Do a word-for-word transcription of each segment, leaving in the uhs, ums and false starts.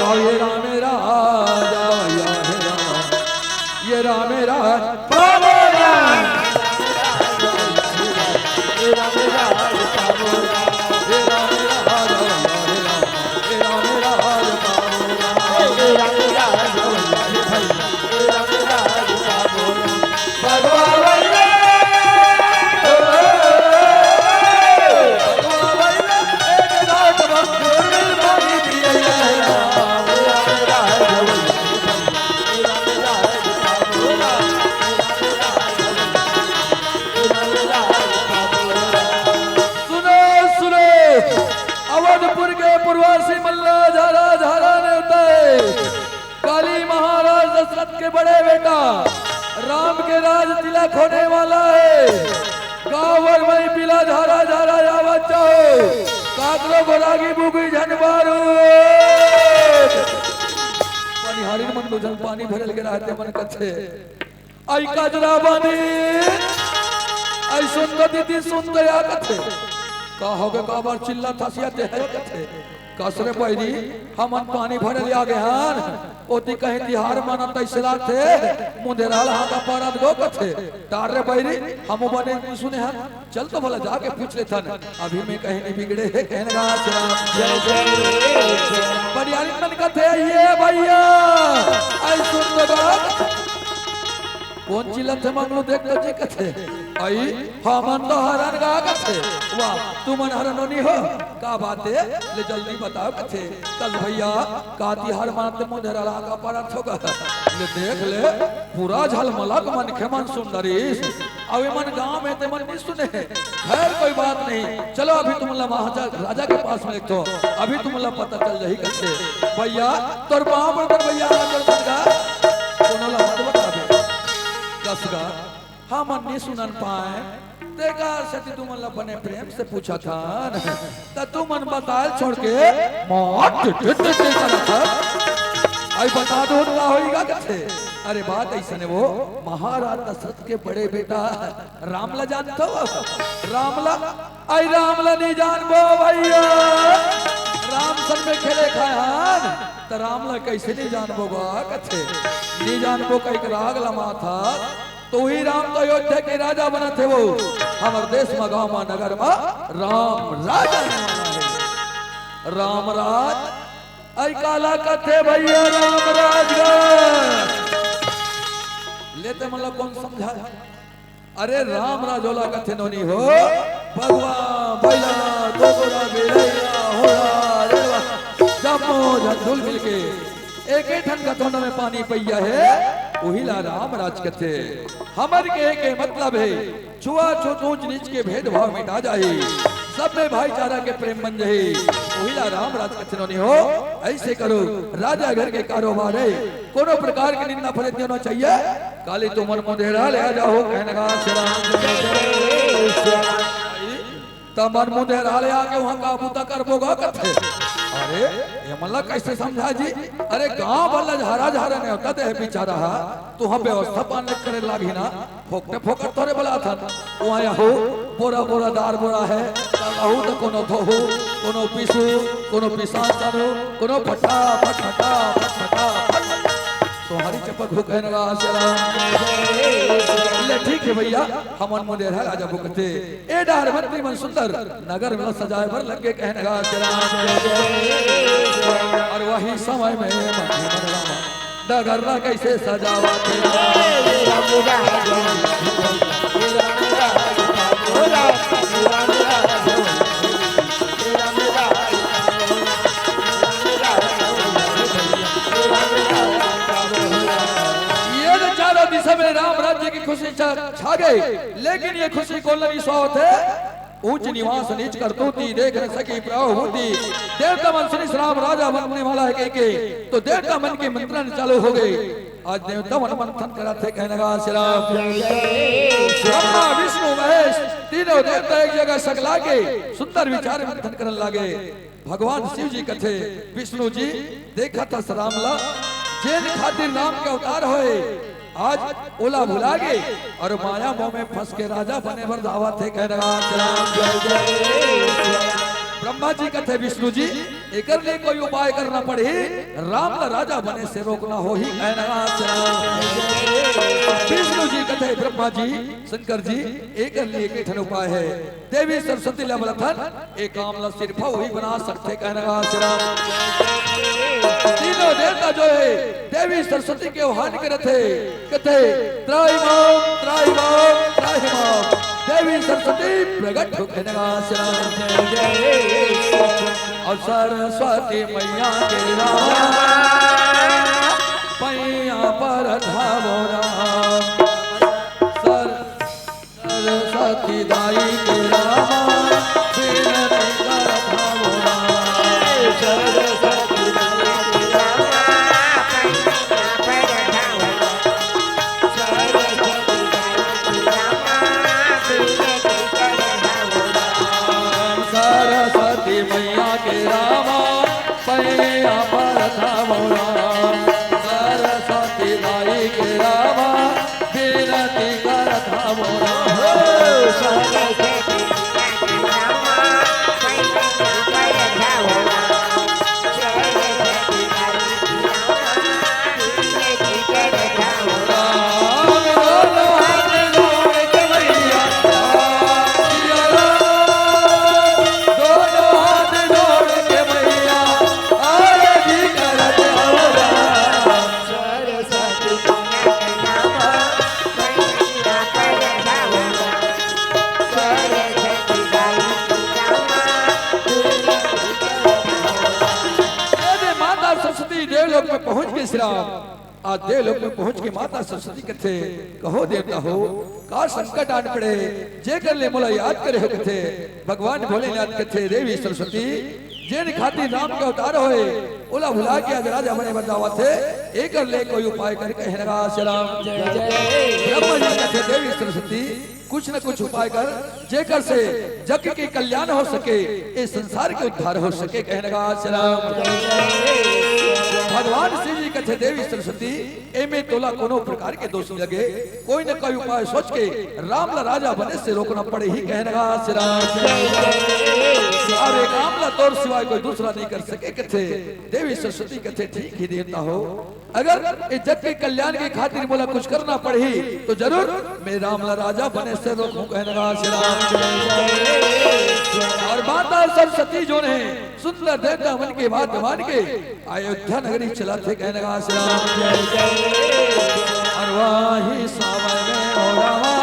ये राम राज, या हे राम, ये राम राज, बाबा राम। सुनो, सुनो, अवधपुर के पुरवासी मल्ला झारा झारा ने होता है। काली महाराज दशरथ के बड़े बेटा राम के राज तिलक होने वाला है। गांव भर में पीला झारा झारा या बच्चा हो, काकरो को रागी बुगी झन बारू। पनिहारी मन दो झन पानी भरल के रहते मन कथे। आई काजरा बानी, आई सुन तो दीदी सुन तो या कथे। का होगे, काबर चिल्ला थसिया ते है कथे। कस रे बैरी, हमन पानी भरे ले आ गे हन। ओती कहीं तिहार माना तैसे लागथे, मुंधेरा ल हाथा पारत गो कथे। टार रे बैरी, हमू बने नहीं सुने हन। चल तो भला जाके पूछ लेथन। अभी में कहीं नहीं बिगड़े हे कहन गा श्याम। जय जय श्याम। बनियारी मन कथे, ये भैया, आई सुन तो गा। कौन चिल्लत हे मंगलू देख तो जी कथे। आई, हमन तो हरन गा कथे। वाह, तुमन हरन नोनी हो? का बात हे? ले जल्दी बताओ कथे। कस भैया, का तिहार मानत मुंधेरा ल हाथा पारत हो गा? ले देख ले, पूरा झलमलक मनखे मन सुंदरीस। अउ एमन गांव में ते मन नहीं सुने हे। खैर, कोई बात नहीं, चलो अभी तुमन ला महाराजा, राजा के पास में एक ठो, अभी तुमन ला पता चल जाही कथे। भैया, तोर पाँव पड़थन भैया, हाथ जोड़ कर गा। कोनो ला मत बताबे। कस गा, हमन नहीं सुनन पाए, तेकर सेती तुमन ला बने प्रेम से पूछत हन। त तुमन बताल छोड़ के मोट टिट टिट टिट करत हस। आई बता दो का होई गा कथे। अरे बात अइसन हे वो, महाराज दशरथ के बड़े बेटा राम ला जानत हो? राम ला, आई राम ला नहीं जानबो भैया। राम संग में खेले खाए हन, त राम ला कैसे नहीं जानबो गा कथे। नहीं जानबो कहिके राग ला माथस। तो उही राम तो अयोध्या के राजा बनत हे वो। हमर देश म गांव म नगर म राम राज आने वाला हे। राम राज, आई काला कथे भैया राम राज गा। ले ते मन ला कौन समझा? अरे राम राज ओला कथे नोनी हो। बघवा, बइला, गोगरा, बिलइया, होरा, रेड़वा, जम्मो झन धुल मिल के एके ठन गतौना में पानी पइया हे, उही ला राम राज कथे। हमर कहे के मतलब हे, छुआछूत ऊंच नीच के भेदभाव मिटा जाही। सब में भाईचारा के प्रेम बन जाही। उही ला राम राज कथे नोनी हो। अइसे करो, राजा घर के कारोबार हे, कोनो प्रकार के निंदा फरेब नहीं होना चाहिए। काली तुमन मुंधेरा ले आ जाओ, कहन गा श्री राम। त मन मुंधेरा ले आके उहाँ का बूता करबो गा कथे। अरे, ये मन ला कैसे समझा जी? अरे, गांव भर ला झारा झारा नेवता दे हे बिचारा हा, तुहाँ व्यवस्था पाने करे लागही ना, फोकटे फोकट थोरे बलाथन। उहाँ यहू बोरा बोरा दार बोरा हे, त कहू त कोनो थोहू, कोनो पीसू, कोनो पिसान चालू, कोनो फटाफट, फटाफट, फटाफट। सोहारी चपक हो कहन गा श्री राम। ले ठीक हे भैया, हमन मुंधेरा ले आ जाबो कथे। ए डहर मंत्री मन सुंदर नगर में सजाए बर लग गे कहन गा श्री राम। अउ वही समय में मंत्री मन राम नगर ला कैसे सजावत हे। ये तो चारों दिशा में राम राज्य की खुशी छा, छा गई, लेकिन ये खुशी को नहीं सो होते। ऊंच निवास नीच करतूती, देख न सकी प्रभु होती। देवता मन सुनिस राम राजा बनने वाला हे कहिके, तो देवता मन के मंथन चालू हो गे। आज देवता मन मंथन करत हे कहन गा श्री राम। ब्रह्मा विष्णु महेश तीनों देवता एक जगह सकला के सुंदर विचार मंथन करन लागे। भगवान शिव जी कथे, विष्णु जी, देखत हस राम ला, जेन खातिर राम के अवतार होय, आज ओला भुला गे अउ माया मोह में फंस के राजा बने बर धावत हे, कहन गा श्री राम। जय जय श्री राम। ब्रह्मा जी कथे, विष्णु जी, एकर ले कोई उपाय करना पड़ही, राम ला राजा बने से रोकना होही, कहना श्री राम। विष्णु जी कथे, ब्रह्मा जी, शंकर जी, एकर लिए एक ठन उपाय हे। देवी सरस्वती ला बलाथन, ए काम ला सिर्फ वही बना सकथे, कहना श्री राम। तीनों देवता जो हे, देवी सरस्वती के आह्वान करत हे, कथे, "त्राहि माम, त्राहि माम, त्राहि माम।" देवी सरस्वती प्रगट हो, कहना श्री राम। अउ सरस्वती मैया के राम, पैया परत हवो राम। सर-, सरस्वती दाई के राम, बिनती करत हवो राम। सरस्वती दाई के राम, पैया परत हवो राम। सरस्वती दाई के राम, बिनती करत हवो राम। सरस्वती मैया के राम, पैया परत हवो राम। सरस्वती दाई के राम, बिनती करत हवो राम। सरस्वती मैया के राम, पैया परत हवो राम। सरस्वती दाई के राम, बिनती करत हवो राम। राम, दोनों हाथ जोड़ के मैया, दोनों हाथ जोड़ के मैया, आरती करत हवो राम। सरस्वती मैया के राम, पैया परत हवो राम। सरस्वती दाई के राम, बिनती करत हवो राम। अरे माता सरस्वती देवलोक में पहुंच के श्री राम, आज देवलोक में पहुंच के माता सरस्वती कथे, "कहो देवता हो, का संकट आन पड़े, जेकर ले मोला याद करे हो?" कथे भगवान भोलेनाथ, कथे, "देवी सरस्वती, जेन खातिर राम के अवतार होए, ओला भुला के आज राजा बने बर जावत हे, एकर ले कोई उपाय कर," कहना श्री राम। ब्रह्मा जी कथे, "देवी सरस्वती, कुछ न कुछ उपाय कर, जेकर से जग के कल्याण हो सके, ए संसार के उद्धार हो सके," कहना श्री राम। भगवान शिव जी कथे, "देवी सरस्वती, एमे तोला कोनो प्रकार के दोष नइ लगे, कोई न कोई उपाय सोच के राम ला राजा बने से रोकना पड़ही," कहना श्री राम। अरे राम ला तोर सिवाय कोई दूसरा नइ कर सके, कथे। देवी सरस्वती कथे, "ठीक हे देवता हो, अगर ए जग के कल्याण के खातिर मोला कुछ करना पड़ही, तो जरूर मैं राम ला राजा बने से रोकहूं," कहना श्री राम। अउ माता सरस्वती जोन हे, सुंदर देवता मन के बात मान के अयोध्या नगरी चलत हे, कहना श्री राम। अउ वही समय में हो रामा,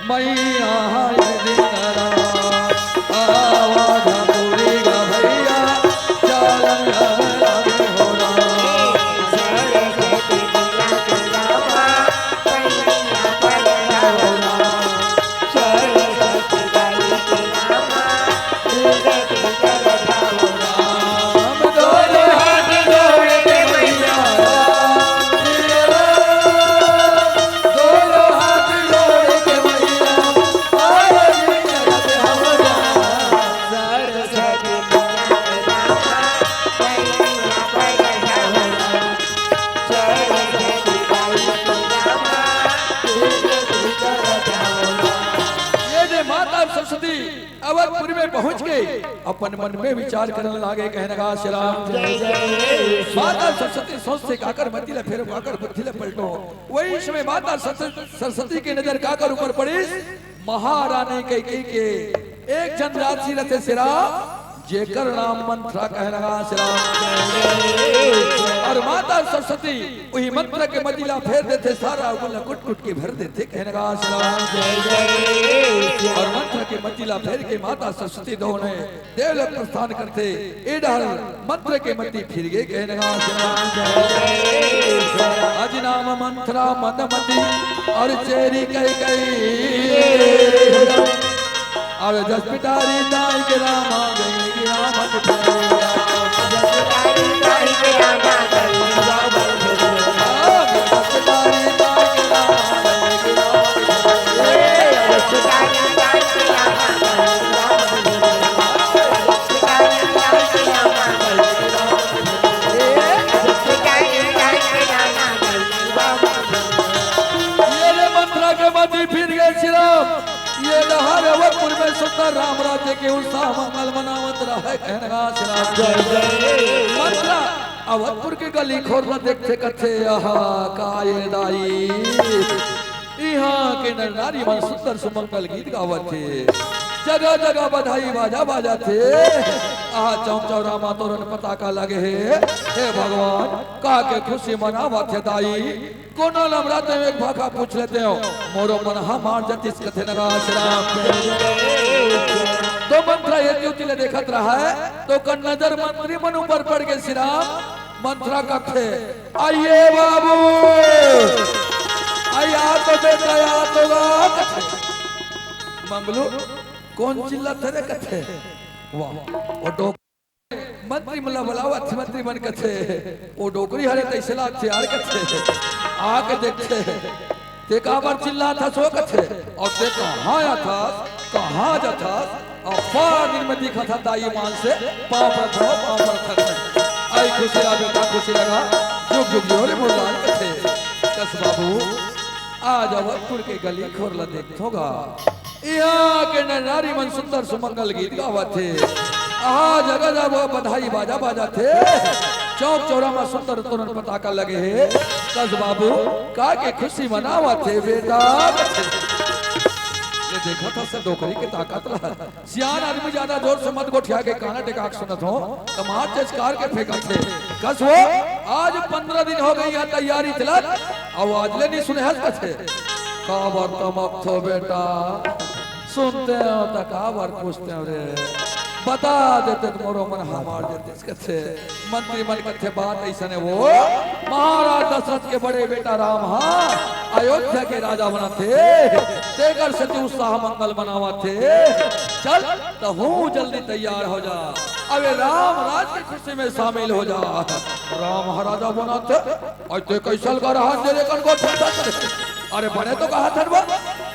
मैया हर दिन रात अवधपुरी गवैया चलन लगे हो राम। सरस्वती मैया के रामा, पैया परत हवो राम। सरस्वती दाई के रामा, बिनती करत हवो राम। दोनों हाथ जोड़ के मैया, दोनों हाथ जोड़ के मैया, आरती करत हवो राम। सरस्वती मैया के रामा, पैया परत हवो राम। सरस्वती दाई के रामा, बिनती करत हवो राम। ये जे माता सरस्वती अवधपुरी में पहुंच के अपन मन में विचार करन लागे, कहना श्री राम। माता सरस्वती सोच से काकर मति ला फेर, काकर बुद्धि ला पलटो। वही समय माता सरस्वती, सरस्वती के नजर काकर ऊपर पड़िस, महारानी कैकेयी के। एक झन राक्षसी रथे श्री राम, जेकर नाम मंथरा, कहना श्री राम। अउ माता सरस्वती उही मंथरा के मति ला फेर देथे, सारा गुण ला कुट कुट के भर देथे, कहना श्री राम। अउ मंथरा के मति ला फेर के माता सरस्वती दोनों देवलोक प्रस्थान करथे। ए डहर मंथरा के मति फिर गे, कहना श्री राम। अजि नाम मंथरा मदमती अउ चेरी कैकेयी। अउ जस पिटारी दाई के रामा गई राम के प्यारी। जस पिटारी दाई के रामा गई राम के प्यारी। जस पिटारी दाई के रामा गई राम के प्यारी। जस पिटारी दाई के रामा गई राम के प्यारी। जस पिटारी दाई के रामा गई राम के प्यारी। जस पिटारी दाई के रामा गई राम के प्यारी। ये रे मंथरा के मति फिर गे श्री राम। ये डहर अवधपुर में सुंदर राम राज्य के उत्साह मंगल मनावत रहय कहनगा श्री राम। जय जय। मंथरा अवधपुर के गली खोर ल देखथे कथे, आहा, का ये दाई, इहाँ के नर नारी मन सुंदर सुमंगल गीत गावत हे, जगह जगह बधाई बाजा बाजत हे। आहा, चौक चौरा म तोरन पताका लगे हे। हे भगवान, का के खुशी मनावत हे दाई? कोनो लमरा ते एक भाखा पूछ लेते हो, मोरो मन हमार जतिस कथे नगा श्री राम। तो मंथरा ये ज्योति ले देखत रहय, तो ओकर नजर मंत्री मन ऊपर पड़ गे श्री राम। मंथरा कथे, आइए बाबू, आई आ तो बेटा, आ तो गा कथे। मंगलू, कोन चिल्लाथे रे कथे। वाह, ओ डो मंत्री मन ला बलावत हे, मंत्री मन कथे, ओ डोकरी हरे तइसे लागथे यार कथे, आके देखथे, ते काबर चिल्लाथस ओ कथे, अउ ते कहाँ आथस, कहाँ जाथस, अउ फार दिन में दिखत हस दाई मान से, पाँव परत हँव, पाँव परत हँव। अई खुशी रहा बेटा, खुशी रहा, जुग जुग जियो रे मोर लाल कथे। कस बाबू, आज अवधपुर के गली खोर ला देखथों गा। इहाँ के नर नारी मन सुंदर सुमंगल गीत गावत हे। आहा, जगह जगह बधाई बाजा बाजत हे। चौक चौरा म सुंदर तोरन पताका लगे हे। कस बाबू, का के खुशी मनावत हे बेटा? ये देखत हस डोकरी के ताकत ला। सियान आदमी जादा जोर से मत गोठिया के काना टेका के सुनत हो, त मार चचकार के फेंकत हे। कस वो, आज पंद्रह दिन हो गे ये तैयारी चलत, अउ आज ले नइ सुने हस कथे। काबर तमकथो बेटा, सुनते हो त काबर पूछते हो रे? बता देते त मोरो मन हमार जतिस कथे। मंत्री मन कथे बात अइसने वो, महाराज दशरथ के बड़े बेटा राम ह अयोध्या के राजा बनत हे, तेकर सेती उत्साह मंगल मनावत हे। चल, तहूँ जल्दी तैयार हो जा, अबे राम राज के खुशी में शामिल हो जा। राम ह राजा बनत हे, अउ ते कइसन गा रहत हे रे कन गोठियाथस? अरे बने तो कहत हन बा,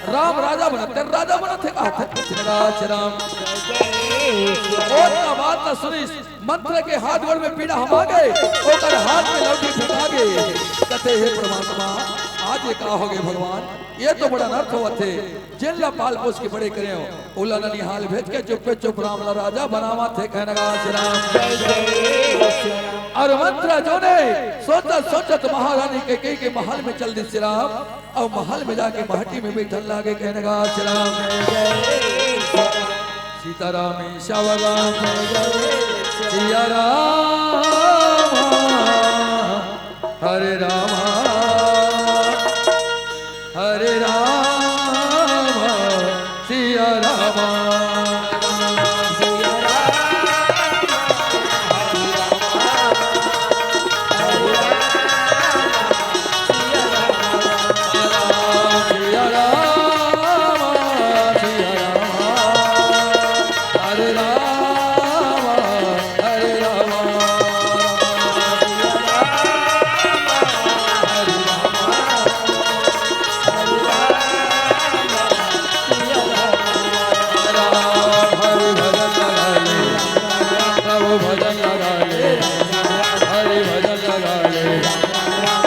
राम राजा बनत हे, राजा बनत हे कहत हन। श्री राम, श्री राम। ओ त बात ला सुनिस, मंथरा के हाथ गोड़ में पीड़ा हमा गे, ओकर हाथ में लौठी फेंका गे। कथे, हे परमात्मा, आज ये का हो गे भगवान? ये तो बड़ा अनर्थ होवत हे। जेन ला पाल पोस के बड़े करे हो, ओला ननिहाल भेज के चुप्पे चुप राम ला राजा बनावत हे कहनगा श्री राम। अउ मंथरा जोने सोचत सोचत महारानी कैकेयी के महल में चल दिस श्री राम। अउ महल में जाके महटी में बइठन लागे कहनगा श्री राम। सीताराम श्याम राम सिया राम हरे राम हरे राम सिया राम।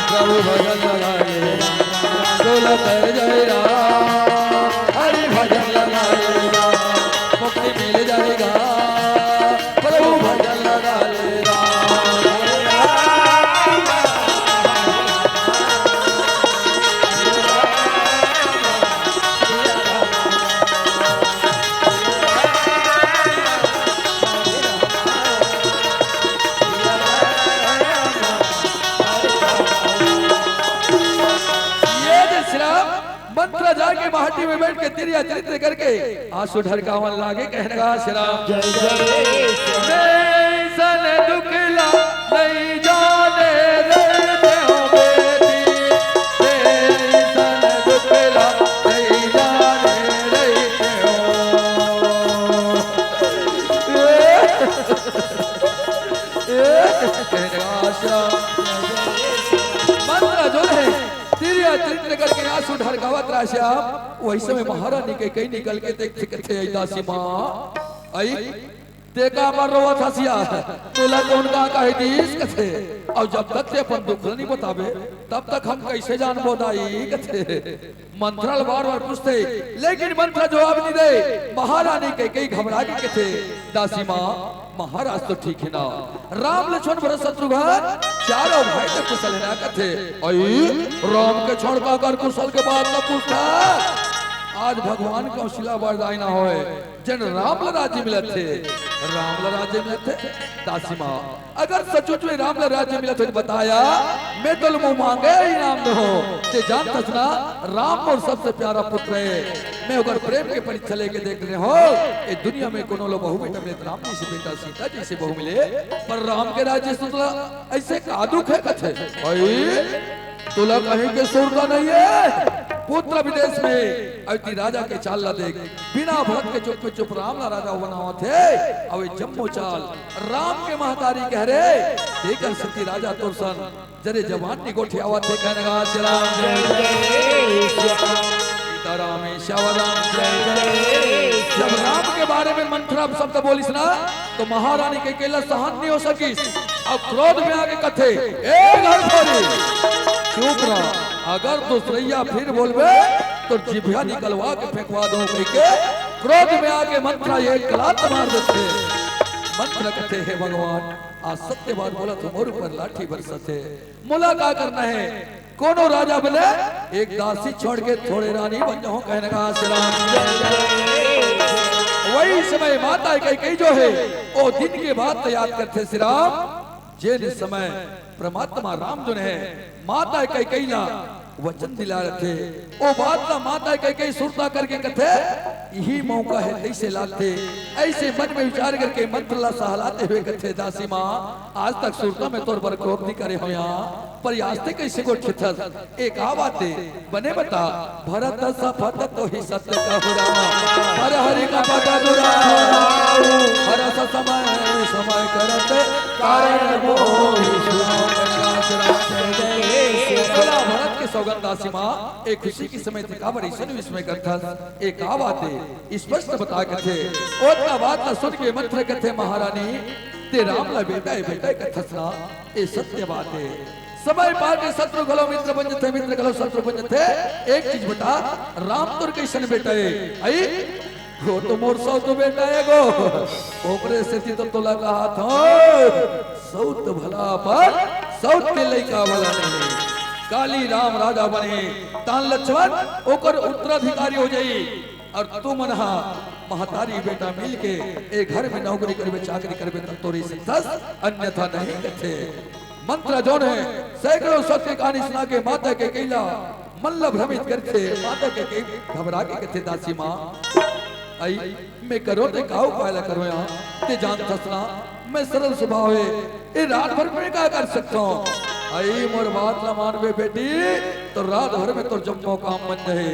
प्रभु भजन लगा ले, डोलत जय राम। हरि भजन लगा ले, मुक्ति मिल जाएगा। प्रभु भजन लगा ले। ये दे श्री राम, मंथरा जाके महटी में बैठ के तिरिया चरित्र करके आंसू ढरकावन लागे, कहने लगा श्री राम। जय जय। मैं सन दुख ला नहीं जाने रहते हो बेटी, मैं सन दुख ला नहीं जाने रहते हो। ए, ए, कहने लगा श्री राम। मंथरा जो है, तिरिया चरित्र करके आंसू ढरकावत रहा श्याम। वही समय महारानी कैकेयी निकल के देख, कथे, "आई दासी माँ, आई, ते काबर रोवत हस या? तोला कोन का कहि दिस कथे? अउ जब तक ते अपन दुख ल नइ बताबे, तब तक हम कइसे जानबो दाई कथे। मंथरा ल बार-बार पूछथे, लेकिन मंथरा जवाब नइ दे। महारानी कैकेयी घबरा के कथे, दासी माँ, महाराज तो ठीक हे ना? राम, लक्ष्मण, भरत, शत्रुघ्न, चारों भाई तो कुशल हे ना कथे। अई, राम के छोड़ के अगर कुशल के बात न पूछता, आज भगवान कौशिला बरदाई ना होय। जेन राम ल राज्य मिलत हे, राम ल राज्य मिलत हे। दासी माँ, अगर सचमुच में राम ल राज्य मिलत हे त बता या, मैं तोला मुँह मांगे इनाम दूहूँ। ते जानथस ना, राम मोर सबसे प्यारा पुत्र हे। मैं ओकर प्रेम के परीक्षा लेके देख रहे हों, ए दुनिया में कोनो ल बहू बेटा मिले त राम जइसे बेटा, सीता जइसे बहू मिले, पर राम के राज्य से तोला अइसे का दुख हे कथे। अई, तोला कहीं के सुरता नइ हे। पुत्र विदेश में, अवती राजा के चाल ला देख, बिना भरत के चुप में चुप राम ला राजा बनावत हे। अउ ए जम्मो चाल राम के महतारी के हरे। तेकर सेती राजा तोर सन जरे जवान निगोठियावत हे, कहन गा श्री राम जय जय सीताराम श्याम राम जय जय। जब राम के बारे में मंथरा शब्द बोलिस ना, तो महारानी कैकेयी ला सहन नइ हो सकिस। अब क्रोध में आके कथे, "ए घर छोरी, चुप रह, अगर दूसरइया फिर बोलबे तो जिभिया निकलवा के फेंकवा दूँ," कहिके क्रोध में आके मंथरा एक लात मार देथे। मंथरा कथे, "हे भगवान, आज सत्य बात बोलत हूँ, मोर ऊपर लाठी बरसत हे, मोला का करना हे?" कोनो राजा बने, एक दासी छोड़ के थोड़े रानी बन जाहूं, कहने का श्री राम। वही समय माता कैकेयी जो हे, ओ दिन के बात याद करथे श्री राम, जेन समय परमात्मा राम जो हे, माता कैकेयी ला वचन दिला रथे, ओ बात ला माता कैकेयी सुरता करके कथे, यही मौका हे, तइसे लागथे। अइसे मन में विचार करके मंथरा ला सहलाते हुए कथे, दासी माँ, आज तक सुरता में तोर बर क्रोध नइ करे हों या, पर आज ते कइसे गोठियाथस? ए का बात हे, बने बता। भरत सपथ तोहि सत्य कहु राम, हर हरि का पद दुराऊ, हरस समय समय करत कारण मोहि सुनाऊ। तोला भरत के सौगंध दासी माँ, ए खुशी के समय ते काबर अइसन विस्मय करथस? ए का बात हे, स्पष्ट बता कथे। ओतना बात ला सुन के मंथरा कथे, महारानी, ते राम ला बेटा ए बेटा कथस ना, ए सत्य बात हे। समय पाके शत्रु घलो मित्र बन जथे, मित्र घलो शत्रु बन जथे। एक चीज बता, राम तोर कइसन बेटा हे? अई, ओ तो मोर सौत बेटा हे गो। ओकरे सेती तो तोला कहत हों, सौत भला पर सौत के लइका भला नहीं। काली राम राजा बने, तान लक्ष्मण ओकर उत्तराधिकारी हो जाई। अउ तुमन हा महतारी बेटा मिलके ए घर में नौकरी करबे, चाकरी करबे, तब तोर इज्जत, अन्यथा नहीं कथे। मंथरा जोन हे, सैकड़ों सत्य कहानी सुना के माता कैकेयी ला मन ला भ्रमित करथे। माता कैकेयी घबरा के कथे, दासी माँ, अई, मैं करों ते का उपाय ला करों या? ते जानथस ना, मैं सरल स्वभाव हे, ए रात भर में का कर सकत हों? अई, मोर बात ला मानबे बेटी, तो रात भर में तोर जम्मो काम बन जाही।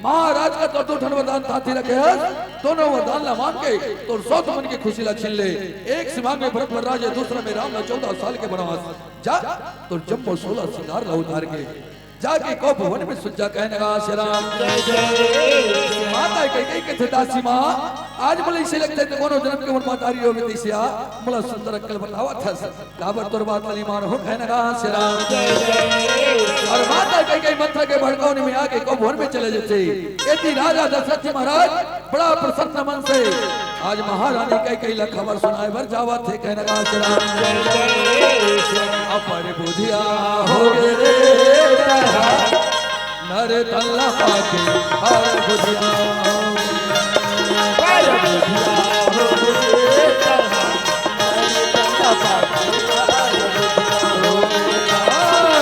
महाराज का तो दू ठन वरदान थाती रखे हस, दोनों वरदान ला मांग के तोर सौत मन के खुशी ला छीन ले। एक सिर मांग में भरत बर राज, दूसरा में राम ला चौदह साल के बनवास। जा, तोर जम्मो सोलह सिंगार ला उतार के जाके कौ भुवन में सुत जा, कहने का श्री राम जय जय। माता कैकेयी कथे, दासी माँ, आज मोला अइसे लगथे ते कोनो जनम के मोर महतारी होगे तइसे आ, मोला सुंदर अक्कल बतावत हस। काबर तोर बात ला नइ मानहूं, कहने का श्री राम जय जय। अउ माता कैकेयी मंथरा के भड़काने में आके कौ भुवन में चले जथे। एती राजा दशरथ जी महाराज बड़ा प्रसन्न मन से आज महारानी कैकेयी ला खबर सुनाए बर जावत हे, कहने का श्री राम जय जय। अपर बुधिया होगे रे तैं हा, नर तन ला पाके हर बुधिया होगे।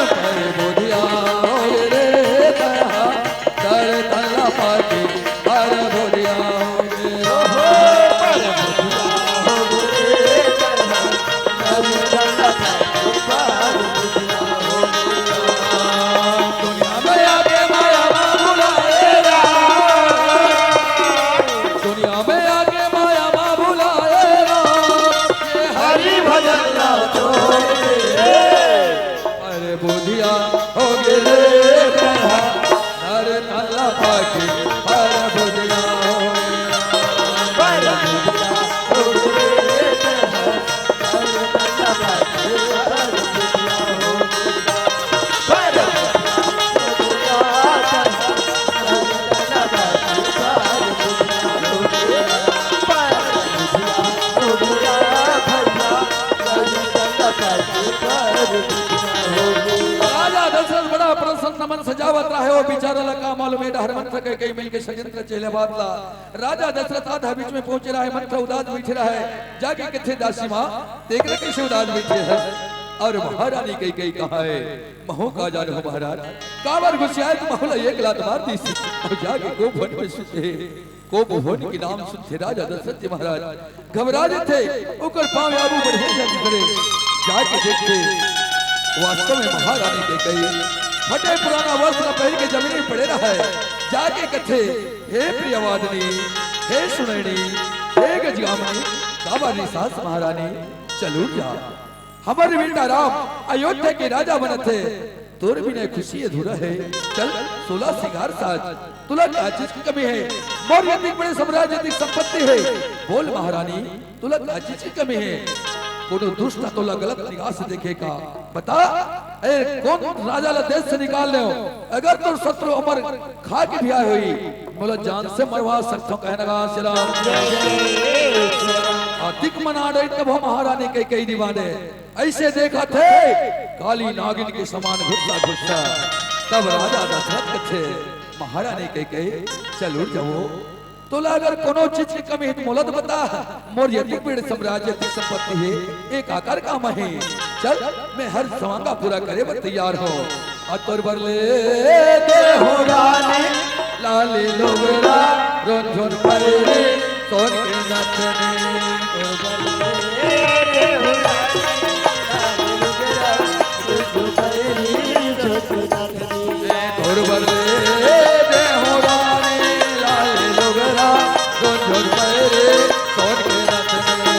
अपर बुधिया होगे रे तैं हा, नर तन ला पाके हर बुधिया होगे। अपर बुधिया होगे रे तैं हा, नर तन ला पाके हर बुधिया होगे। बतरा है वो बिचारा ला का मालूम, ए डहर मंथरा कैकई मिलके षड्यंत्र चेले बात ला। राजा दशरथ आधा बीच में पहुंचे रहा है, मंथरा उदास बैठे रहा है। जाके कथे दासी माँ, तेकरा कैसे उदास बैठे है? और महारानी कैकई कहाँ है? महूँ का जानहूँ महाराज, काबर गुस्सियाए त महूँ ला एक लात मार दिस। और जाके कोप भवन में सुते। कोप भवन के नाम सुनथे राजा दशरथ जी महाराज घबरा जथे, ओकर पाँव आगू बढ़े जग करे। जाके देखथे, वास्तव में महारानी कैकई फटे पुराना वस्त्र पहन के जमीन में पड़े रहा है। जाके कथे, "हे प्रियवादिनी, हे सुनैनी, हे गजगामिनी, काबर रिसास महारानी, चलूर जा।" हमर बेटा राम अयोध्या के राजा बनत हे, तोर बिना खुशी अधूरा हे। चल, सोला सिंगार साज, तोला का चीज के कमी हे? मोर अतिक बड़े साम्राज्य, अतिक संपत्ति हे। बोल महारानी, तोला का चीज के कमी हे? कोनो दुष्ट तोला गलत निगाह से देखे का? बता, ए, कोन राजा ला देश से निकाल ले हो? अगर तोर शत्रु अमर खा के भी आए होई, मोला जान से मरवा सकथो, कहना गा श्री राम। अतिक मना डरिन कभो महारानी कैकई दीवाने। अइसे देखथे, काली नागिन के समान घुस्सा घुस्सा। तब राजा दशरथ कथे, महारानी कैकई, चलूर जावो। तोला अगर कोनो चीज के कमी हे त मोला त बता। मोर अतिक बड़े साम्राज्य, अतिक संपत्ति हे, ए काकर काम हे? चल, मैं हर सवांगा पूरा करे बर तैयार हों। अतुर बरले देहु रानी, लाली लुगरा, रुनझुन पैरी, सोन के नथनी। अतुर बरले देहु रानी, लाली लुगरा, रुनझुन पैरी, सोन के नथनी।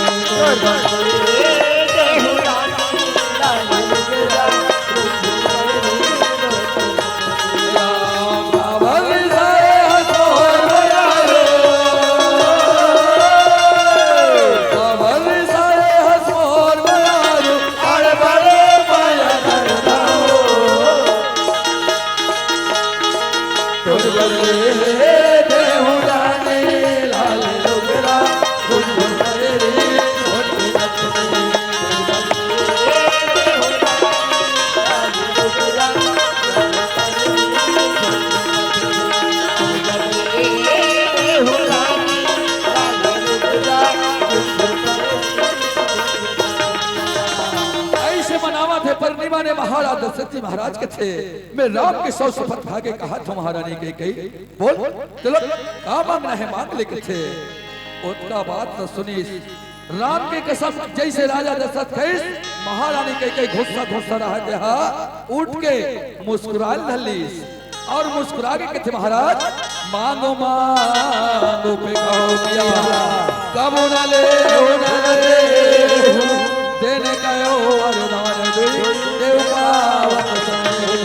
अइसे मनावत हे, पर निमा ने महाराज दशरथ जी महाराज कथे, मैं राम के सौ सपथ खा के कहत हों महारानी कैकई, बोल, तोला का मांगना हे, मांग ले कथे। ओतका बात त सुनिस, राम के कसम, जइसे राजा दशरथ कहिस, महारानी कैकई घुस्सा घुस्सा रहत हे, उठ के मुस्कुराए धरलिस। और मुस्कुरा के कथे महाराज, मांगो मांगो पे कहो किया, कबो न लेहु न देहु, देने कहो वरदान दुई, देव पावत संदेह।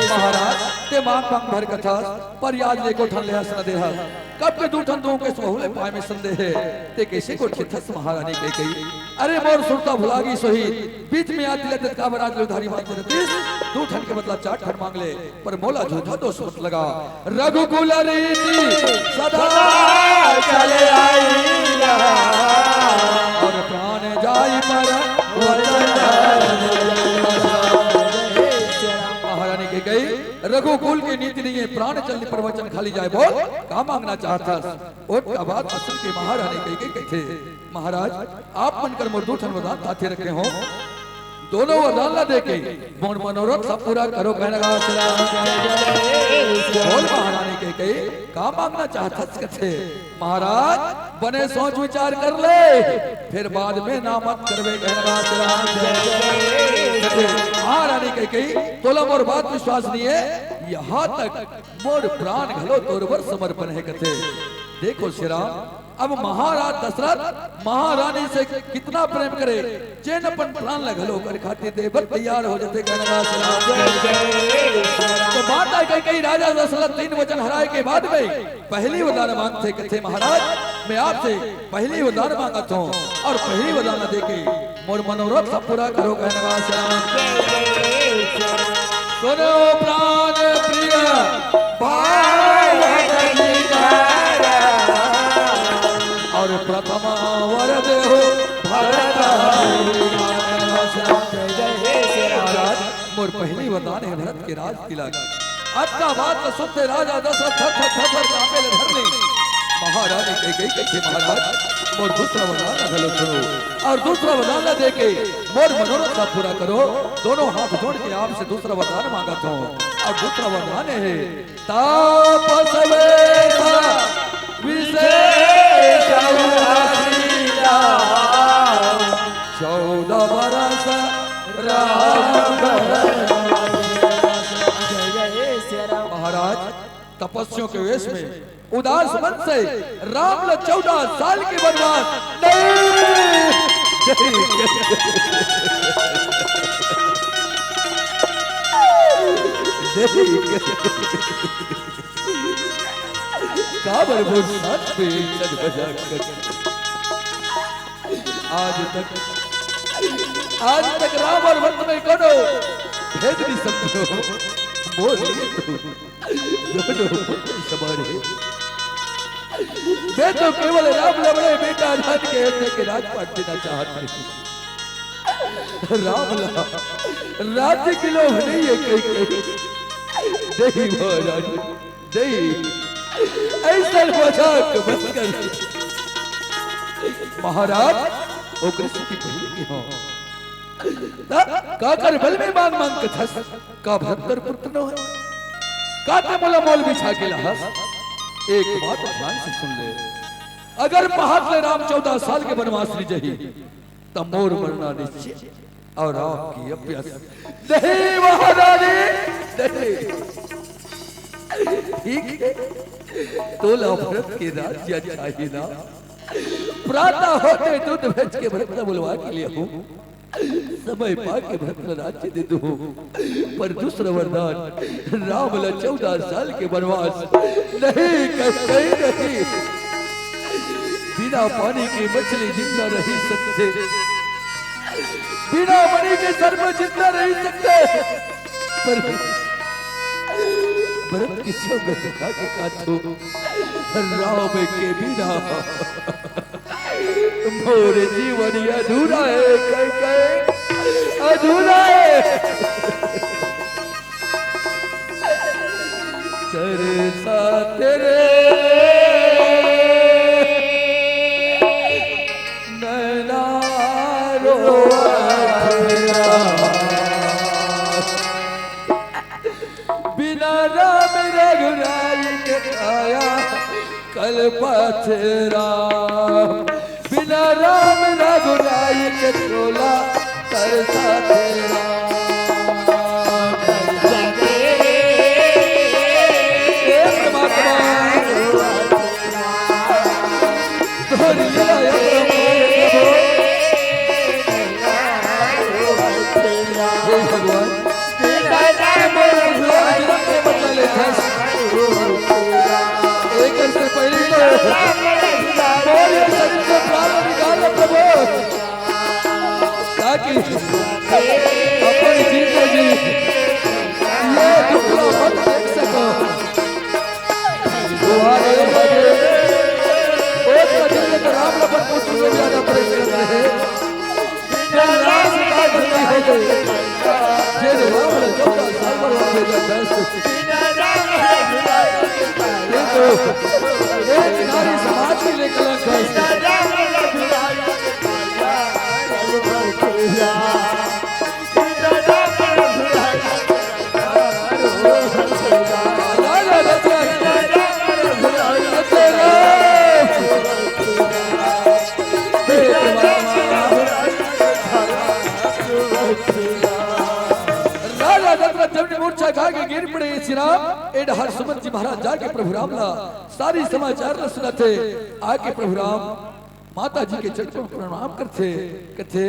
महाराज, ते मांग मांग भर कथस, पर आज ले एको ठन लेहस न देहस। कब के दू ठन दूं के सोहू ले पाए में संदेह हे, ते कइसे गोठियाथस महारानी कैकई? अरे मोर सुरता भुला गिस होही, बीच में आत ले ते काबर आज ले उधारी मांगत रहितिस, दू ठन के बदला चार ठन मांग ले, पर मोला झूठा दोष मत लगा। रघुकुल रीति सदा चले आई, और प्राण जाई पर वचन। महारानी कैकई, रघुकुल के नीति नइ हे, प्राण चले पर वचन खाली जाए। बोल, का मांगना चाहथस? ओतका बात सुन के महारानी कैकई कथे, महाराज, आप मन कर मोर दू ठन वरदान साथे रखे हों, दोनों वरदान ला देके मोर मनोरथ सब पूरा करो, कहना गा श्री राम। बोल महारानी कैकई, का मांगना चाहथस कथे? महाराज, बने सोच विचार कर ले, फेर बाद में ना मत करबे, कहना गा श्री राम। कथे, महारानी कैकई, तोला मोर बात विश्वास नइ हे, यहाँ तक मोर प्राण घलो तोर बर समर्पण हे कथे। देखो श्री राम, अब महाराज दशरथ महारानी से कितना प्रेम करे, जेन अपन प्राण ल घलो ओकर खातिर दे बर तैयार हो जथे, कहना गा श्री राम। तो माता कैकई राजा दशरथ तीन वचन हराए के बाद में पहली वरदान मांगथे, कथे, महाराज, मैं आपसे पहली वरदान मांगत हों और पहली वरदान देके मोर मनोरथ सब पूरा करो, कहना गा श्री राम। सुनो प्राण प्रिय भाई अधिकार, और प्रथम वर देहु भरत हरि। जय श्री राम। महाराज, अउ पहिली वरदान हे भरत के राज तिलक। अतका बात ल सुनते राजा दशरथ थर थर थर थर कांपे ले धर ले। महारानी कइकई कहिथे, महाराज, मोर दूसरा वरदान ल घलो सुनो, अउ दूसरा वरदान ल देके मोर मनोरथ ल पूरा करो। दोनों हाथ जोड़ के आपसे दूसरा वरदान मांगत हों, अउ दूसरा वरदान हे, तापस वेश विशेष उदासीना, चौदह बरस राम वनवास। जय जय हे सिया राम। महाराज, तपस्वियों के वेश में उदास मन से राम ल चौदह साल के वनवास। नहीं, नहीं, नहीं। काबर मोर साथ में इज्जत मजाक कर। आज तक, आज तक राम अउ भरत में कोनो भेद नहीं समझो। मोर लिए तो दोनों पुत्र समान हे। मैं तो केवल राम ल बड़े बेटा जान के अयोध्या के राजपाट देना चाहत हंव। राम ला राज्य के लोभ नहीं हे कइकई। नहीं महाराज, नहीं। अइसन मजाक मत कर। महाराज, ओकर सेती पहिली के हों। त काकर बल में मांग मांग कथस? का भरत तोर पुत्र नो हे? का तैं मोला मोल बिछा के लाहस? एक बात ध्यान से सुन ले, अगर पहात ले राम चौदह साल के वनवास ले जाही, त मोर मरना निश्चित अउ राम की अप्यस। नहीं महारानी, नहीं। ठीक हे, तोला भरत के राज्य चाही ना? प्रातः होते दूध भेज के भरत ला बुलवा के ले आहूं, समय पाके भरत ला राज्य दे दूं। पर दूसरा वरदान, राम ला चौदह साल के वनवास। नहीं, कतई नहीं। बिना पानी के मछली जिंदा नहीं सकथे, बिना मणि के सर्प जिंदा नहीं सकथे। पर भरत के संग धोखा के काथो, राम के बिना मोर जीवन अधूरा हे, कइकई, अधूरा हे। तरसा तेरे नैना रोवा। बिना राम रघुराई के काया कल्पत राम, बिना राम रघुराई के चोला तरसत राम। हे परमात्मा, तोहरी लीला हे प्रभु, हे प्रभु। हे भगवान, मोर रघुराई के बदला लेथस। एकर से पहिली तो मोर ये शरीर से प्राण निकाल ले प्रभु, ताकि अपन जीजा जी ये दुख ला मत देख सको। दुहार ए लगे, ओ कठिन के राम लखन पुत्र से ज्यादा प्रेम करते हैं। जब राम का गलती हो गई, जे राम लखन का सागर हो गया दस। ये तो एक नारी समाज के लिए कलंक है। राजा दशरथ जब मूर्छा खा के गिर पड़े सिरा, ए डहर सुमंत जी महाराज जाके प्रभु राम ला सारी समाचार ला सुनाथे। आके प्रभु राम माता जी के चरण में प्रणाम करथे, कथे,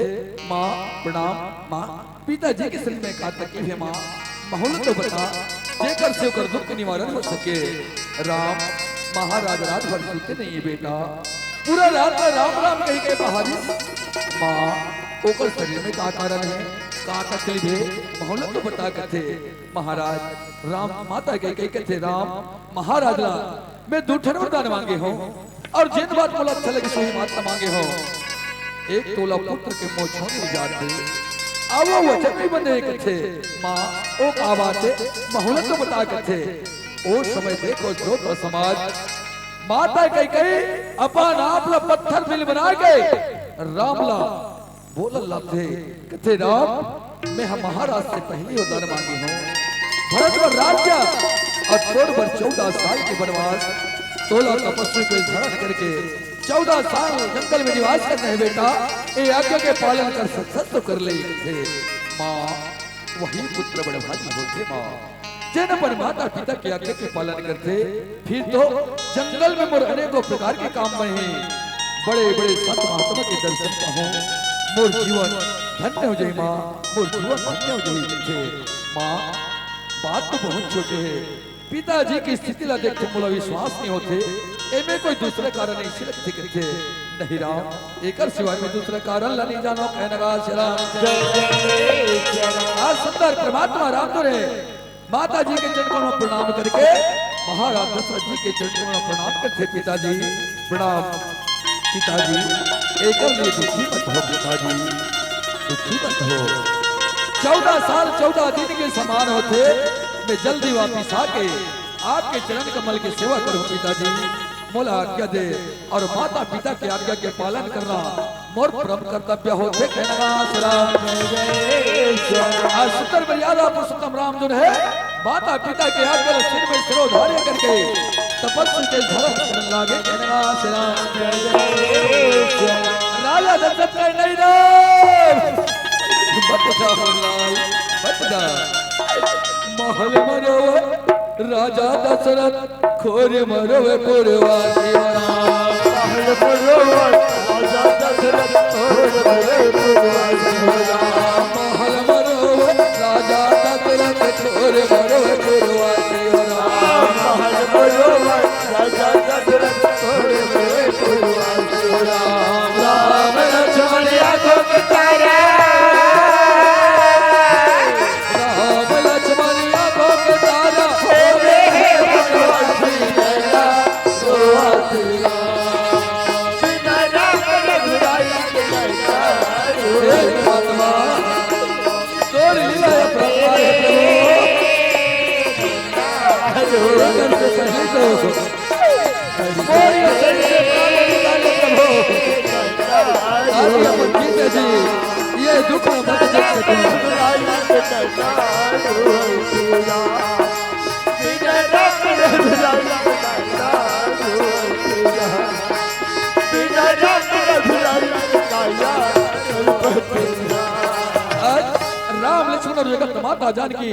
"माँ प्रणाम, माँ, पिताजी के शरीर में का तकलीफ हे माँ, महूँ ल तो बता, जेकर से ओकर दुख निवारण हो सके।" राम, महाराज रात भर सुते नहीं हे बेटा, पूरा रात में राम राम कहि के बहारिस। माँ, ओकर शरीर में का कारण हे, का तकलीफ हे, महूँ ल तो बता, कथे। महाराज राम, माता कइकई कथे, "राम, महाराज ला मैं दू ठन वरदान मांगे हों, अउ जेन बात मोला अच्छा लगे, सोही बात ला मांगे हों। एक तोला पुत्र के मोह छोड़ दे जात हे, आवो वचन भी बने कथे। माँ, ओ का बात हे, महूँ ला तो बता कथे। ओ समय देखो जो तो समाज, माता कैकई अपन आप ला पत्थर दिल बना के राम ला बोलल लाथे, कथे, "राम, मैं हम महाराज से पहली वरदान मांगी हूँ। भरत बर राज्य अउ तोर बर चौदह साल के वनवास, तोला तपस्वी के धारण करके चौदह साल जंगल में निवास करना हे बेटा, ए आज्ञा के पालन कर सकथस तो कर ले," कथे। माँ, वही पुत्र बड़भागी होथे माँ, जेन अपन माता पिता के आज्ञा के पालन करथे, फिर तो जंगल में मोर अनेकों प्रकार के काम बनही, बड़े बड़े संत महात्मा के दर्शन पाहूँ, मोर जीवन धन्य हो जाही माँ, मोर जीवन धन्य हो जाही कथे। माँ, बात तो बहुत छोटे हे, पिताजी के स्थिति ला देख के मोला विश्वास नहीं होथे, एमे कोई दूसरा कारण हे इसे लगथे कथे। नहीं राम, एकर सिवाय मैं दूसरा कारण ला नहीं जानों, कहे नगास राम। आज सुंदर परमात्मा राम तो रे माता जी के चरण कमल में प्रणाम करके महाराज दशरथ जी के चरण कमल में प्रणाम करथे, पिताजी प्रणाम। पिताजी, एकर लिए दुखी मत हो पिताजी, दुखी मत हो। चौदह साल चौदह दिन के समान होथे, मैं जल्दी वापिस आके आपके चरण कमल के सेवा करूँ पिताजी, मोला आज्ञा दे। अउ माता पिता के आज्ञा के पालन करना मोर परम कर्तव्य होथे, कहे नगास राम। आज सुंदर मर्यादा पुरुषोत्तम राम जो हे माता पिता के आज्ञा ला सिर में सिरोधार्य करके तपस्वी के धारण करन लागे, कहे नगास राम। राजा दशरथ कहे, "नहीं राम, मत जाओ लाल, मत जाओ।" महल मरोवर राजा दशरथ, खोर मरोवे पुरवासी राम। महल मरोवर राजा दशरथ, खोर मरोवे पुरवासी राम। महल मरोवर राजा दशरथ, खोर मरोवे पुरवासी राम। महल मरोवर राजा दशरथ, खोर मरोवे पुरवासी राम। राम लक्ष्मण आंखों के तारा। राम लक्ष्मण आंखों के तारा। हे परमात्मा, तोर लीला हे परमात्मा हे प्रभु। लगन से सही तो। मोर ये शरीर से प्राण निकाले प्रभु। आज अपन जीते जी ये दुख में मत देख सको। आज राम लक्ष्मण अउ जगत माता जानकी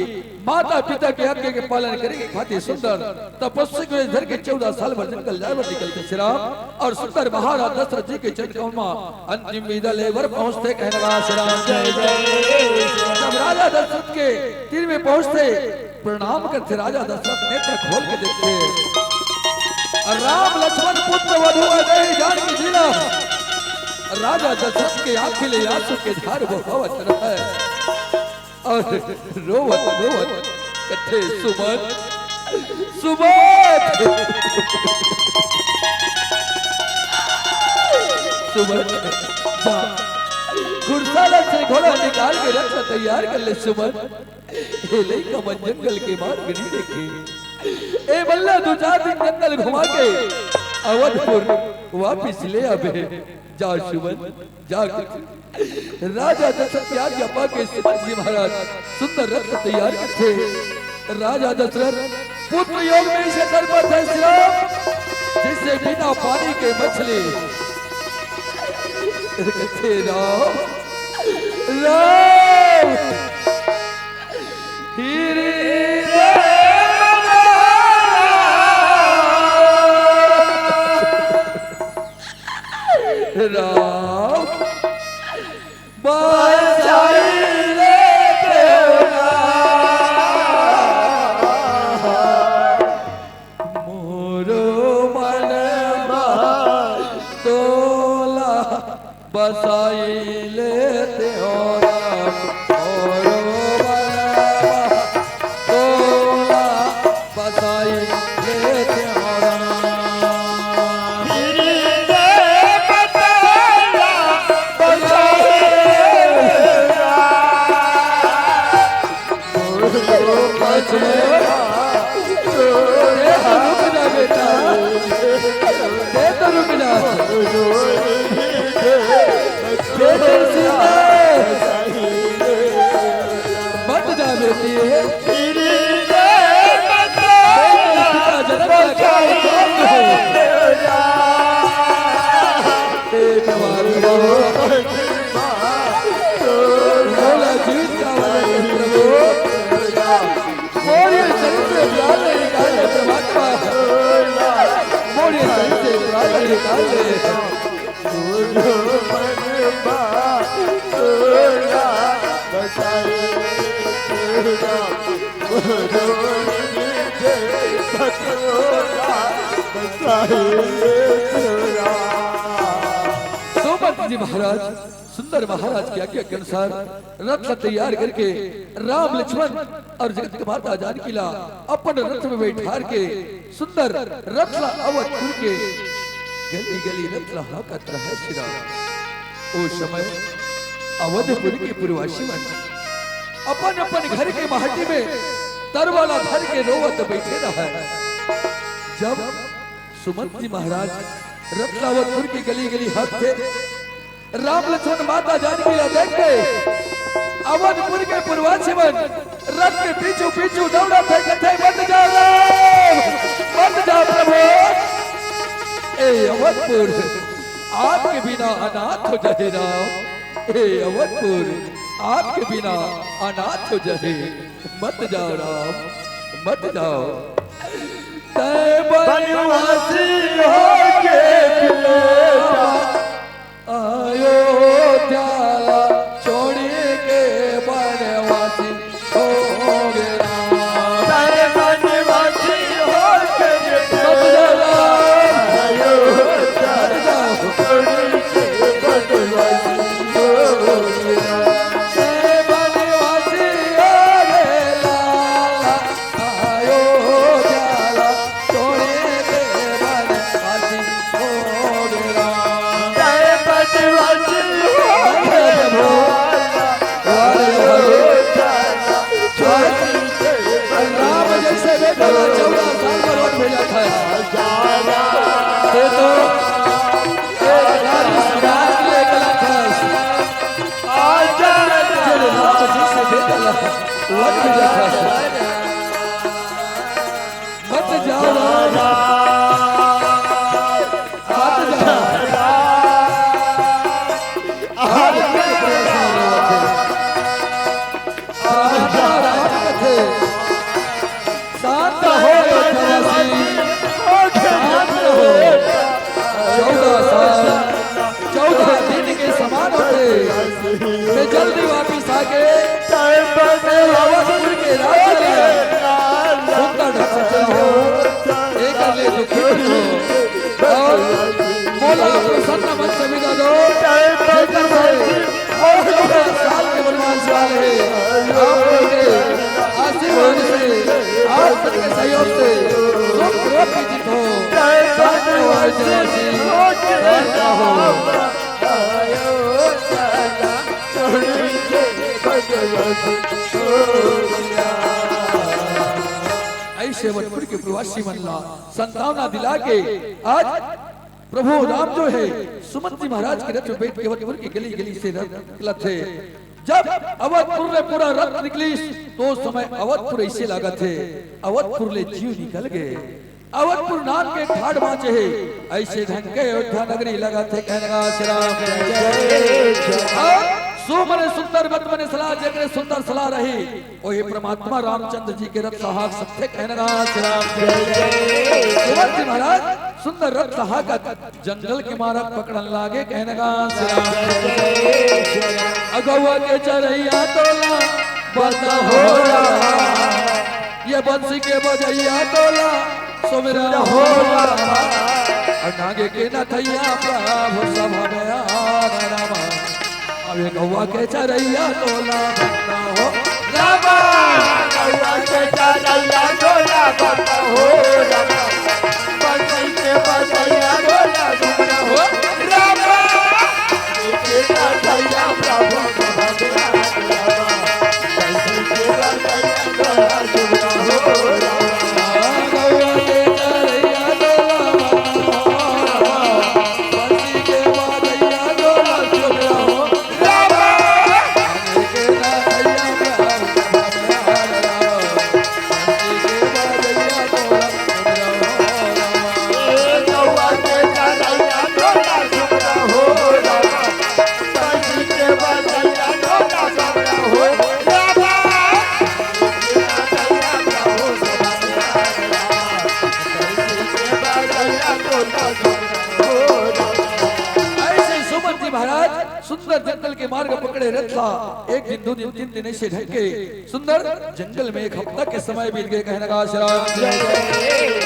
माता पिता के आज्ञा के पालन करे के खातिर सुंदर तपस्वी के धर के चौदह साल भर जंगल जाए बर निकलथे श्री राम। अउ सुंदर महाराज दशरथ जी के चरण कमल मा अंतिम विदा ले बर पहुंचथे, कहे नगास राम जय जय। जब राजा दशरथ के तीर में पहुंचथे, प्रणाम करथे राजा दशरथ, नेत्र खोल के देखथे, अउ राम लक्ष्मण पुत्र वधू वैदेही जानकी जी ला राजा दशरथ के आंखी ले आंसू के धार बहावत रहय। अउ रोवत रोवत कथे, "सुमन, सुमन, सुमन, जा, घुड़साला से घोड़ा निकाल के रथ ला तैयार कर ले सुमन। ए लइका मन जंगल के मार्ग नहीं देखे, ए मन ला दू चार दिन जंगल घुमा के अवधपुर वापिस ले आबे, जा सुमन।" जा राजा दशरथ के आज्ञा पाके सुमन जी महाराज सुंदर रथ तैयार करथे। राजा दशरथ पुत्र योग में इसे तड़पत हे श्री राम, जैसे बिना पानी के मछली। कथे राम, राम, हीरे राम, बचाई लेते हो राम, मोरो मन मा तोला बसाई लेते हो राम, मोरो मन मा तोला बसाई लेते हो राम। हीरे बताया बसाई लेते हो राम। दे तो रुक जा। दे तो सीता। मत जा बेटी। दे तो सीता, जन्म का क्या है? दे तो मारो। बोला जीवित का वाला प्रभु। मोर ये शरीर से प्राण निकाल ले परमात्मा। मोर ये शरीर से प्राण निकाल ले। सुमंत जी महाराज, सुंदर महाराज के आज्ञा के अनुसार रथ ला तैयार करके राम लक्ष्मण और जगत के माता जानकी ला अपन रथ में बैठार के सुंदर रथ ला अवधपुर के गली गली रथ ला हाँकत रहय श्री राम। ओ समय अवधपुर के पुरवासी मन अपन अपन घर के माटी में तरवा ला धर के रोवत बैठे रहय। जब सुमंत जी महाराज रथ ला अवधपुर के गली गली हाँकथे, राम लक्ष्मण माता जानकी ला देख के अवधपुर के पुरवासी मन रथ के पीछू पीछू दौड़त हे, कथे, "मत जाओ राम, मत जाओ प्रभु, ए अवधपुर आपके बिना अनाथ हो जाही राम, ए अवधपुर आपके बिना अनाथ हो जाही, मत जाओ राम, मत जाओ।" तै बनवासी होके बेटा अयोध्या ला छोड़ी के बनवासी हो गे राम। अरे बनवासी हो गे मत जा राम। अयोध्या मत जा। छोड़ी के बनवासी हो गे राम। अरे बनवासी हो गे लाला। अयोध्या ला छोड़ी के बनवासी हो गे राम। जय बनवासी हो गे राम। राम जैसे बेटा ला चौदह साल पर वन भेजा था। ते तो एक नारी समाज के लिए गलत है। जब राम जैसे बेटा ला वन भेजा था। मत जाओ राम, मत जाओ। आज प्रयास में रहो थे। राजा राम थे। शांत रहो अयोध्यावासी, शांत रहो। चौदह साल, चौदह दिन के समान होथे। मैं जल्दी वापिस आके अवधपुर के राजा ला सुंदर ढंग से चलाहूं, एकर ले दुखी मत हो। अउ मोला प्रसन्न मन से विदा दो, जेकर से अउ चौदह साल के वनवास वाले हे, आप लोग के आशीर्वाद से, आप सबके सहयोग से सुख रोग की जीत हो। धन्यवाद देवासी, धन्यवाद हो। ऐसे अवधपुर के प्रवासी मन ला संतावना दिला के आज प्रभु राम जो है सुमंत जी महाराज के रथ में बैठ के अवधपुर की गली गली से रथ निकलत हे। जब अवधपुर ले पूरा रथ निकलिस तो उस समय अवधपुर ऐसे लागत हे, अवधपुर ले जीव निकल गे। अवधपुर नाम के ठाढ़ बांचे हे, ऐसे ढंग के अयोध्या नगरी लगत हे। कहने का श्री राम जय जय। और सुमन सुंदर मत मने सलाह, जेकरे सुंदर सलाह रही, वही परमात्मा रामचंद्र जी के रथ सहाक सकथे। कहने का श्री राम जय जय। सुमन जी महाराज सुंदर रथ सहाकत जंगल के मारग पकड़न लागे। कहने का श्री राम जय जय। अगवा के चरैया तोला बता हो रहा, ये बंसी के बजैया तोला सुमिरन हो रामा। अउ नागे के नथैया प्रभु सभा में आना रामा। अबे गौवा के चरैया तोला बंदा हो रामा। गौवा के चरैया तोला बंदा हो रामा। बंसी के बजैया तोला बंदा हो रामा। सुंदर जंगल के मार्ग पकड़े रथ ला एक दिन, दू दिन, तीन दिन, ऐसे ढंग के सुंदर जंगल में एक हफ्ता के समय बीत गए। कहने का आश्रम,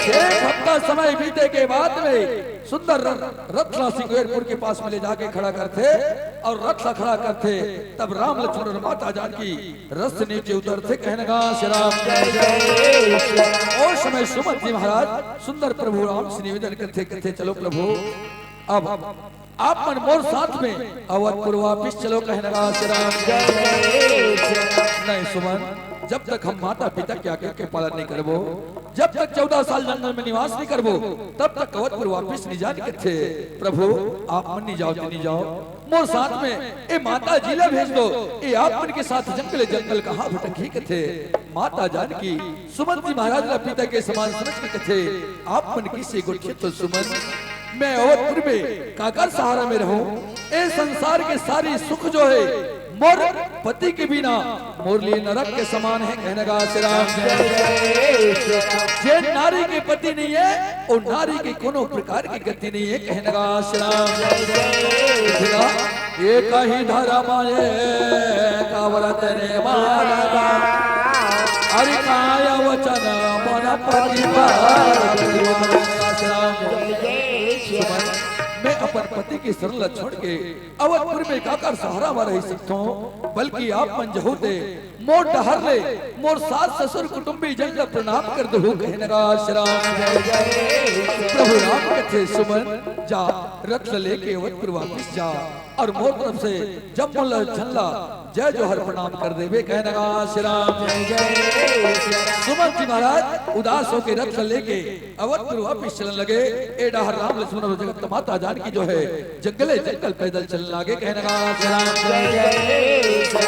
एक हफ्ता समय बीते के बाद में सुंदर र-, रथ ला सिंगवेरपुर के पास में ले जाके खड़ा करथे और रथ ला खड़ा करथे। तब राम लक्ष्मण और माता जानकी रथ से नीचे उतरथे। कहने का आश्रम, ओ समय सुमंत जी महाराज सुंदर प्रभु राम से निवेदन करथे, कहथे, चलो प्रभु, अब आप मन मोर साथ में अवधपुर वापिस चलो। कहने का आश्रम, नहीं सुमन, जब तक हम माता पिता के आज्ञा के पालन नहीं करबो, जब तक चौदह साल जंगल में निवास नहीं करबो, तब तक अवधपुर वापिस नहीं जाने कहथे। प्रभु, आप मन नहीं जाओ तो नहीं जाओ, मोर साथ में ए माता जी ला भेज दो, ए आप मन के साथ जंगल जंगल कहाँ भटकही कहथे। माता जानकी सुमंत जी महाराज ला पिता के समान समझ के कहथे, आप मन किसे गोठिया तो सुमन, मैं अवधपुर में काकर सहारा में रहूं? ए संसार के सारी सुख जो है मोर पति के बिना मोर लिए नरक के समान है। कहने का आश्रम, जे नारी के पति नहीं है, वो नारी के कोनो प्रकार की गति नहीं है। कहने का आश्रम, एक ही धर्म, एक व्रत ने मारता, हरि काय वचन मन प्रतिपाल। मैं अपन पति के शरण ला छोड़ के अवधपुर में काकर सहारा मा रही सकथों, बल्कि आप मन जहू ते मोर डहर ले मोर सास ससुर कुटुंबी जन ला प्रणाम कर दहू। कहने का आश्रम, प्रभु राम कहथे सुमन, जा रथ ला लेके अवधपुर वापिस जा और मोर तरफ से जम्मो ला झन ला जय जोहर प्रणाम कर देबे। कहने का आश्रम, सुमंत जी महाराज उदास होके रथ ला लेके अवधपुर वापिस चलन लगे। ए डहर राम लक्ष्मण और जगत माता जानकी जो है जंगले जंगल पैदल चलन लागे। कहने का आश्रम,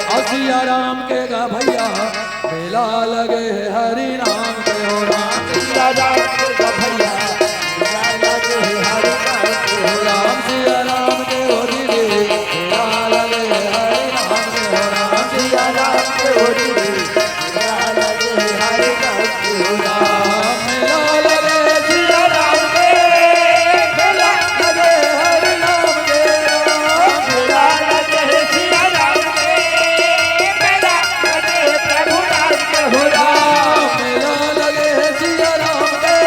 और सिया राम के गा भैया, मेला लगे है हरि नाम के हो राम। सिया राम के गा भैया, मेला लगे है हरि नाम के हो राम। सिया राम के हो दीदी, मेला लगे है हरि नाम के हो राम। सिया राम के हो दीदी, मेला लगे है हरि नाम के हो राम। मेला लगे सिया राम के, मेला लगे हरि नाम के राम। मेला लगे सिया राम के, मेला लगे प्रभु राम के हो राम। मेला लगे सिया राम के,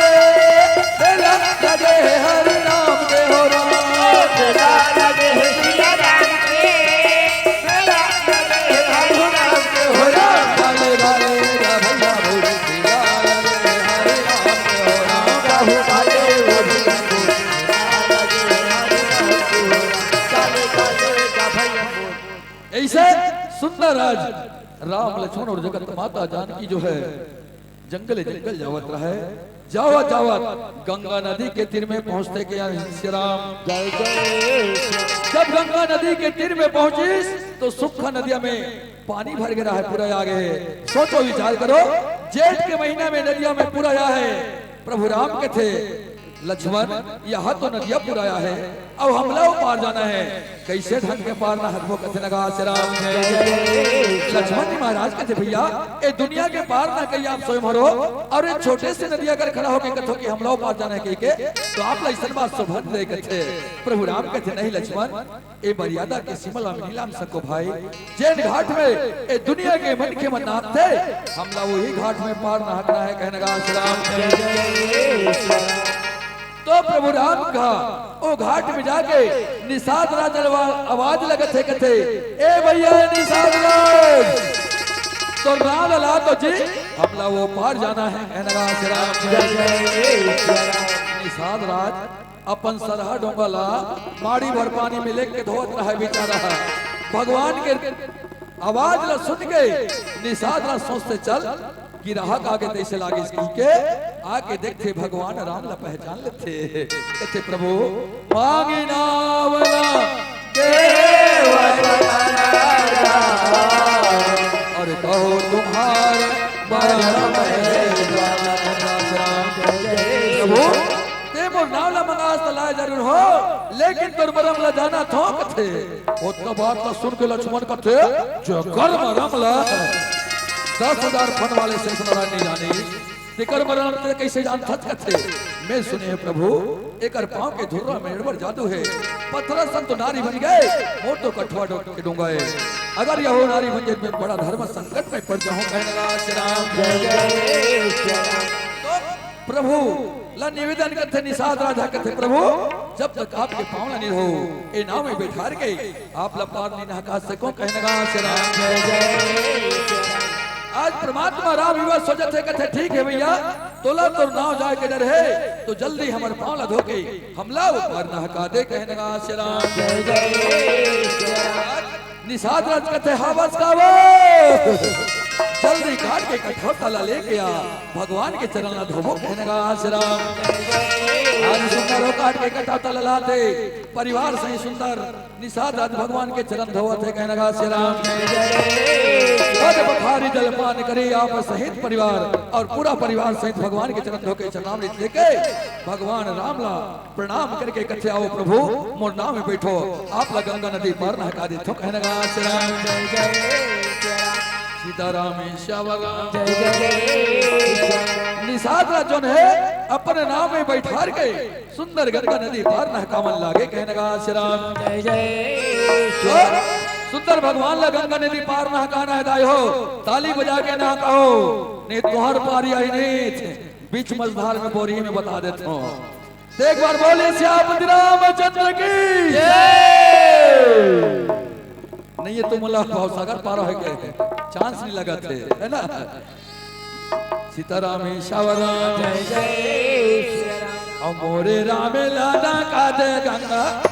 मेला लगे हरि नाम के हो राम। मेला लगे सिया राम के, मेला लगे हरि नाम के हो राम। भाले भाले गा भैया भोले, मेला लगे हरि नाम के हो राम। बाहु भाले भोले, मेला लगे हरि नाम के हो राम। काले काले गा भैया भोले। ऐसे सुंदर राज राम लक्ष्मण और जगत माता जानकी जो है जंगले जंगल जावत रहे। जावत जावत गंगा नदी के तीर में पहुंचथे के श्री राम। जय जय। जब गंगा नदी के तीर में पहुंचिस तो सूखा नदिया में पानी भर गे रहे, पूरा आ गे। सोचो विचार करो, जेठ के महीना में नदिया में पूरा आए। प्रभु राम कहथे, लक्ष्मण, यहाँ तो नदिया पूरा आए, अब हमला ओ पार जाना है, कैसे ढंग के पार ना हटबो? कहथे नगा आश्रम। लक्ष्मण जी महाराज कहथे, भैया, ए दुनिया के पार ना कहिए आप स्वयं हरो, और ए छोटे से नदिया अगर खड़ा होके कथो कि हमला ओ पार जाना है कहिके, तो आप ला अइसन बात शोभन दे कहथे। प्रभु राम कहथे, नहीं लक्ष्मण, ए मर्यादा के सीमा ला नहीं लांघ सको भाई। जेन घाट में ए दुनिया के मनखे मन नहाथे, हमला वही घाट में पार नहाना है, कहने का आश्रम। तो प्रभु राम का ओ घाट में जाके निषाद राज आवा-, आवाज लगथे, कहथे, ए भैया, ए निषाद राज, तो नाव ला तो जी, हमला ओ पार जाना है, कहने का आश्रम। निषाद राज अपन सरहा डोंगा ला माड़ी भर पानी में लेके धोवत रहे बेचारा। भगवान के आवाज ला सुन के निषाद राज सोचथे, चल, गिराहक आगे तइसे लागिस कहिके आके देखथे, भगवान राम ला पहचान लेथे। कहथे, प्रभु, मांगी नाव ला देव तुम्हारा, और कहो तुम्हारे बरम है जान। प्रभु, ते मोर नाव ला मंगास त लाए जरूर हो, लेकिन तोर मरम ला जानथों कहथे। ओतका बात ला सुन के लक्ष्मण कहथे, जेकर मरम ला दस हजार फन वाले शेष नारायण नहीं जाने, एकर मरम ते कइसे जानथस कथे? मैं सुने हे प्रभु, एकर पाँव के धुर्रा में एड़बड़ जादू हे। पथरा सन तो नारी बन गे, मोर तो कठवा डो-, के डोंगा हे। अगर यहो नारी बन जाए, मैं बड़ा धर्म संकट में पड़ जाहूँ, कहने लगा श्री राम। जय जय श्री राम। तो प्रभु ला निवेदन कथे, निषाद राजा कथे, प्रभु, जब तक आपके पाँव ला नहीं हो, ए नाव में बैठार के आप ला पार नहीं नहका सको, कहने लगा श्री राम। जय जय श्री राम। आज परमात्मा राम विवश हो जाथे, कथे, ठीक हे भैया, तोला तोर नाव जाए के डर हे, तो जल्दी हमर पाँव ला धो के हमला ओ पार नहका दे, कहने लगा श्री राम। जय जय श्री राम। निषाद राज कथे, "हाँ बस का वो, जल्दी काट के कठौता ला लेके आ, भगवान के चरण ला धोबो," कहने लगा श्री राम। आज सुंदर हो काट के कठौता ला लाथे, परिवार सही सुंदर निषाद राज भगवान के चरण धोवत हे, कहने लगा श्री राम। पद पखारी जलपान करे आप सहित परिवार, और पूरा परिवार सहित भगवान के चरण धो के चरणामृत लेके भगवान राम ला प्रणाम करके कथे, "आओ प्रभु, मोर नाव में बैठो, आप ला गंगा नदी पार नहका देथो," कहने लगा श्री राम। जय जय श्री राम। सीताराम श्यावगा। जय जय श्री राम। निषाद राज जोन हे, अपने नाव में बैठार के सुंदर गंगा नदी पार नहकावन लागे, कहने लगा श्री राम। जय जय। तो सुंदर भगवान ला गंगा नदी पार नहकाना हे दाई हो, ताली बजा के नहकाओ, नहीं तुहर पारी आही नहीं, बीच मझधार में बोरी में बता देथो। तो एक बार बोलिए सियापति रामचंद्र की जय। नहीं, ये तो मोला भवसागर पार होय के chance नहीं लगत हे, है ना? सीताराम ही सावराम। जय जय श्री राम। अउ मोरे राम लाला का दे गंगा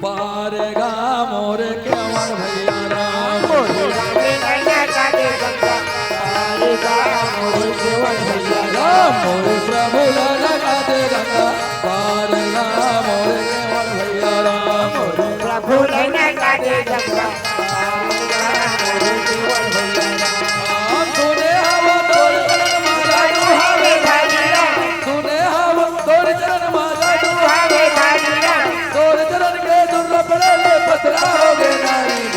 पार गा मोरे केवल भैया राम। मोरे राम लाला का दे गंगा पार गा मोरे केवल भैया राम। मोरे प्रभु लाला का दे गंगा पार गा मोरे केवल भैया राम। मोरे प्रभु लाला का दे गंगा सुने हवा तोर चरण माला दुहावे भाई राम। सुने हवा तोर चरण माला दुहावे भाई राम। तोर चरण के धुर्रा पड़े ले पथरा हो गे नारी।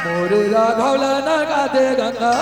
मोरे राघव लाला का दे गंगा